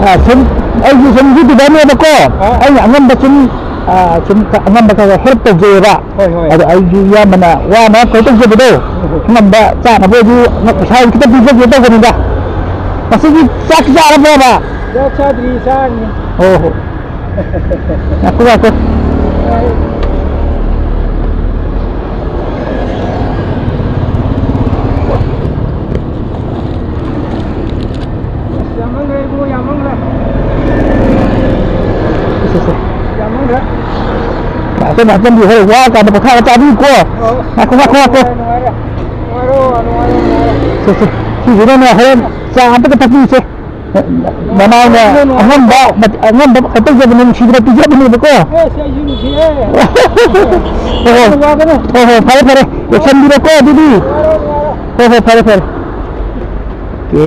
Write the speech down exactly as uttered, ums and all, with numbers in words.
ꯑ, ꯁꯨꯝ ꯑꯩꯁꯨ ꯁꯨꯝ YouTuberꯅꯦꯕꯀꯣ꯫ ꯑ꯫ ꯑꯩꯅ ꯑꯉꯝꯕ ꯁꯨꯝ, ꯑ, ꯁꯨꯝ ꯑꯉꯝꯕ ꯈꯔ help ꯇꯧꯖꯩꯌꯦꯕ꯫ ꯍꯣꯏ, ꯍꯣꯏ꯫ ꯑꯗꯣ ꯑꯩꯁꯨ ꯏꯌꯥꯝꯕꯅ ꯋꯥꯅ ꯀꯩꯅꯣ ꯇꯧꯖꯕꯗꯣ, ꯎꯝ꯫ ꯑꯉꯝꯕ ꯆꯥꯅꯕ ꯑꯣꯏꯁꯨ ꯄꯩꯁꯥ ꯈꯤꯇ ꯄꯤꯖꯒꯦ ꯇꯧꯕꯅꯤꯗ꯫ ꯉꯁꯤꯒꯤ ꯆꯥꯛ ꯆꯥꯔꯕꯣꯕ? ꯆꯥꯛ ꯆꯥꯗ꯭ꯔꯤ, ꯆꯥꯔꯅꯤ꯫ ꯑꯣ ꯍꯣ꯫ ꯉꯥꯏꯈꯣ, ꯉꯥꯏꯈꯣ꯫ ꯑꯁ, ꯌꯥꯝꯃꯟꯈ꯭ꯔꯦ ꯏꯕꯨꯡꯉꯣ, ꯌꯥꯝꯃꯟꯈ꯭ꯔꯦ꯫ ꯁꯦ, ꯁꯦ, ꯁꯦ꯫ ꯌꯥꯝꯃꯟꯈ꯭ꯔꯦ꯫ ꯉꯥꯏꯍꯥꯛꯇꯪ, ꯉꯥꯏꯍꯥꯛꯇꯪꯗꯤ ꯍꯣꯏ, ꯋꯥꯔꯀꯥꯟꯗ ꯄꯣꯊꯥꯔ ꯆꯥꯕꯤꯌꯨꯀꯣ꯫ ꯑꯣ꯫ ꯉꯥꯏꯈꯣ, ꯉꯥꯏꯈꯣ, ꯉꯥꯏꯈꯣ꯫ ꯅꯨꯡꯉꯥꯏꯔꯦ, ꯅꯨꯡꯉꯥꯏꯔꯦ꯫ ꯅꯨꯡꯉꯥꯏꯔꯣ, ꯅꯨꯡꯉꯥꯏꯔꯣ, ꯅꯨꯡꯉꯥꯏꯔꯣ꯫ ꯁꯦ, ꯁꯦ꯫ ꯁꯤꯁꯤꯗꯅꯦ ꯍꯣꯔꯦꯟ ꯆꯥ ꯑꯝꯇꯒ ꯊꯛꯄꯤꯁꯦ꯫ ꯃꯅꯥꯎꯅ ꯑꯉꯝꯕ, ꯑꯉꯝꯕ ꯀꯩꯅꯣ ꯇꯧꯖꯕꯅꯦ, ꯅꯨꯡꯁꯤꯗꯅ ꯄꯤꯖꯕꯅꯦꯕꯀꯣ꯫ ꯑꯦꯁ, ꯑꯩꯁꯨ ꯅꯨꯡꯁꯤꯌꯦ꯫ ꯍꯣꯏ, ꯍꯣꯏ꯫ ꯋꯥꯒꯅꯨ꯫ ꯍꯣꯏ, ꯍꯣꯏ, ꯐꯔꯦ, ꯐꯔꯦ꯫ ꯂꯣꯏꯁꯟꯕꯤꯔꯣꯀꯣ ꯑꯗꯨꯗꯤ꯫ ꯅꯨꯡꯉꯥꯏꯔꯣ, ꯅꯨꯡꯉꯥꯏꯔꯣ꯫ ꯍꯣꯏ, ꯍꯣꯏ, ꯐꯔꯦ, ꯐꯔꯦ꯫